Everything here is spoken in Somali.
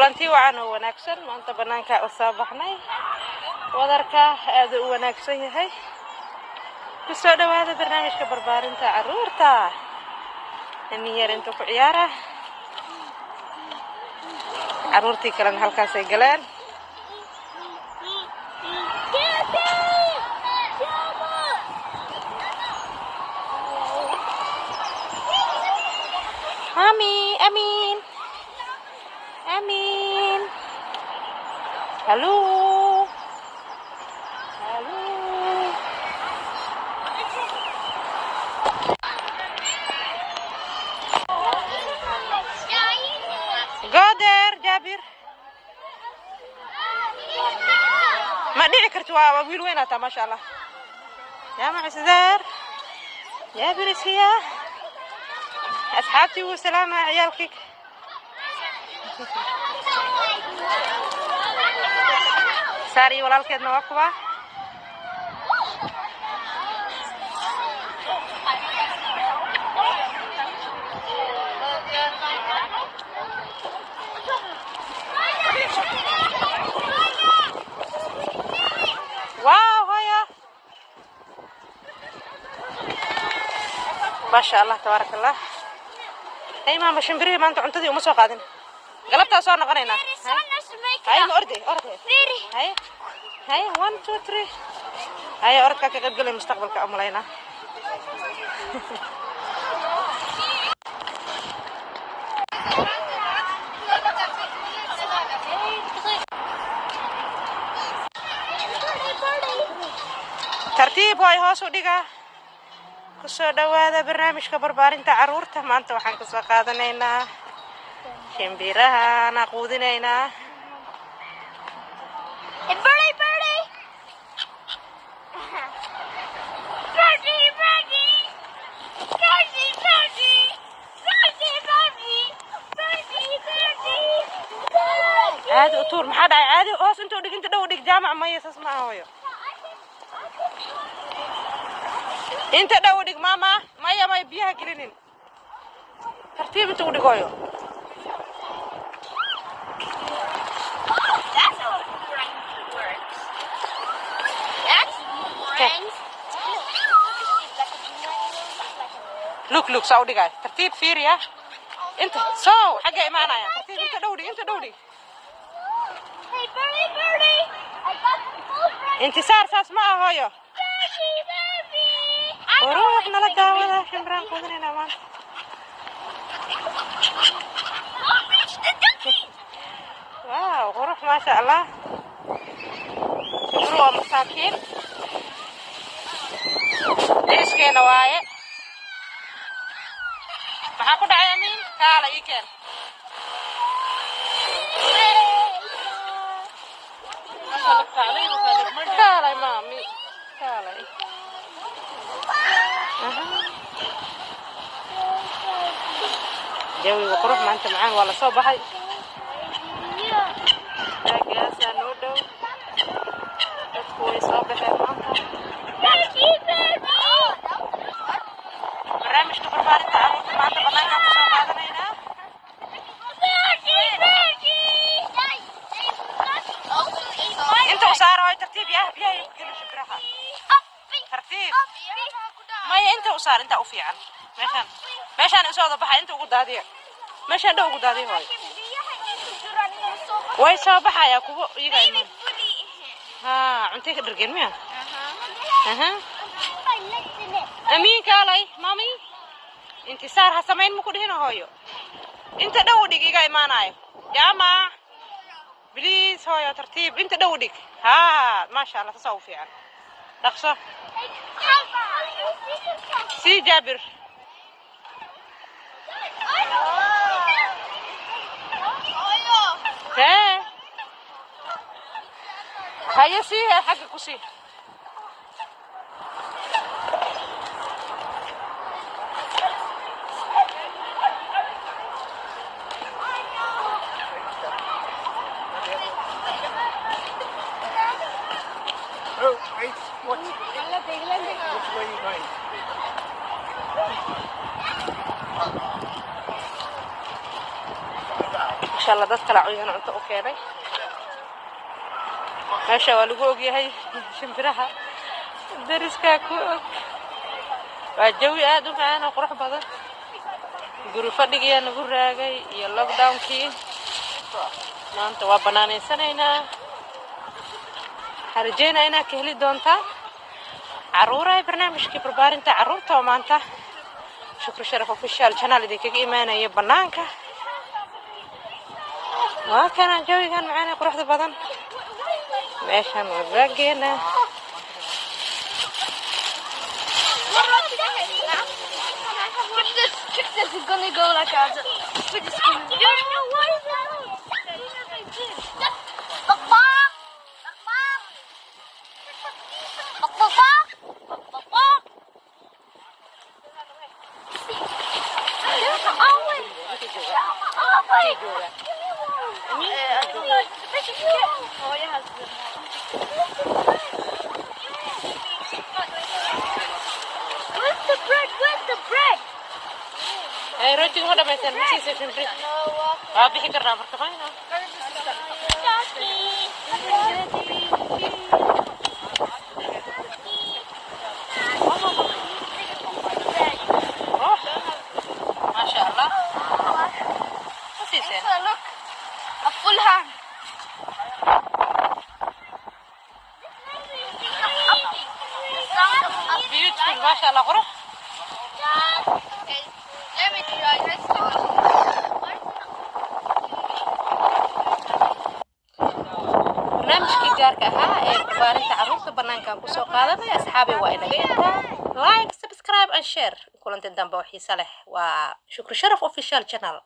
Kulanti wacan oo wanaagsan. Maanta banaanka u soo baxnay, wadarka aada u wanaagsan yahay. Kusoo dhawaada barnaamijka barbaarinta caruurta. Nin yar intuu ku ciyaara, caruurtii kalena halkaasay galeen. Mami, Amin, Amin, hallo, hallo. Go there, Jaabir. Ma dhici karti, waa wiil weyn ataa, maasha Allah. Jaamac is there, Jaabir is here. Asxaabtii wuu salaamaa, ciyaalkii. Saar iyo walaalkeedna waa kuwa. Wow, haya, maasha Allah, tabaaraka Allah. Hey maama, shimbirihii maanta cuntadii uma soo qaadin, galabtaa soo noqonaynaa. Hay, ma orday? Orday. Hay, hay, one, two, three. Hay, orodkaa ka qayb galay mustaqbalka umalaynaa. Tartiib waay, hoos u dhiga. Kusoo dhawaada barnaamijka barbaarinta caruurta. Maanta waxaan kasoo qaadanaynaa shimbirahana quudinaynaa. Birdie, birdie! Birdie, birdie! Birdie, birdie! Birdie, birdie! Birdie, birdie! Birdie! Caadi u tuur, maxaa dhacay? Caadi hoos intuu dhig, inta dhow dhig. Jaamac, maya, saas ma aha hooyo. Inta dhow dhig maama. Maya, maya, biyaha gelinin. Tartiib inta u dhig, hooyo. That's how a boomerang works. That's boomerangs. Look, look, saa u dhigay. Tartiib, fiiriya inta sow xagga imaanaya. Tartiib, inta dhow dhig, inta dhow dhig. Hey, birdie, birdie! I got the boomerang. Intisaar, saas ma aha hooyo. Birdie, birdie! Qurux nala daawada, shimbiraan quudinaynaa maanta. Don't reach the ducky! Wow, qurux, maasha Allah. Shimbiru waa masaakiin, deriskeena waaye. Maxaa ku dhacay? Amiin, kaala ii keen. Kaalay maami, kaalay. Aha. Jawiga qurux maanta, macaan, waa lasoo baxay. Aagaasaa noo dhow, dadku way soo baxeen maanta. Birdie, birdie! Barnaamijka barbaarinta carruurta maanta banaankaan kusoo qaadanaynaa. Birdie, birdie! Inta u saaro hooyo, tartiib. Yaa biyaha ku gelin shimbiraha, tartiib. Maya, inta u saar, inta u fiican. Meeshaan, meeshaan isoo wada baxa, inta ugu daadiya. Meeshaan dhow ugu daadiya hooyo. Way soo baxayaa kuwo iyaga iman. Ha, cuntay ka dhargeen miya? Aha, Amiin, kaalay mami. Intisaar, ha samayn, ma ku dhihino hooyo. Inta dhow u dhig, iga imaanayo. Jaamac, please hooyo, tartiib, inta dhow u dhig. Ha, maasha Allah, saasaa u fiican. Dhaqso sii, Jaabir. Hee, haye, sii hee, xagga ku sii. Oh, wait, what? Which way are you going? Maasha Allah, dad kale cuyana cunto u keenay. Meesha waa lagu ogyahay shimbiraha, dariskaa ku og. Waa jawi aada u macaan oo qurux badan. Guri fadhigiyaa nagu raagay iyo lockdownkii. Maanta waa banaanaysanaynaa. Waxaan rajeynaa inaad ka heli doontaan, caruurahay, barnaamijkii barbaarinta carruurta oo maanta Shukri Sharaf Official Channel idinkaga imaanaya banaanka. Waa kana jawigan macaan ee quruxda badan. Meeshan waa baageena. Check this, it's gonna go like that. We're just gonna. You know what is that? Papa! Papa! Papa! Papa! There's always. Always. Oh, yeah. Where's the bread? Where's the bread? Ay, rootiga ma dhamaysan? Ma siisay shimbiri? Waa bixi karnaa marka mayna. Qurux, maasha Allah. Ma siiseen? Look, a full hand. Beautiful, maasha Allah, qurux. Okay, let me try. Let's do it. Barnaamijkii gaarka ahaa ee barbaarinta carruurta banaankan kusoo qaadanaya, asxaabay, waa inaga intaa. Like, subscribe and share. Kulanti dambe oo xiise leh. Waa Shukri Sharaf Official Channel.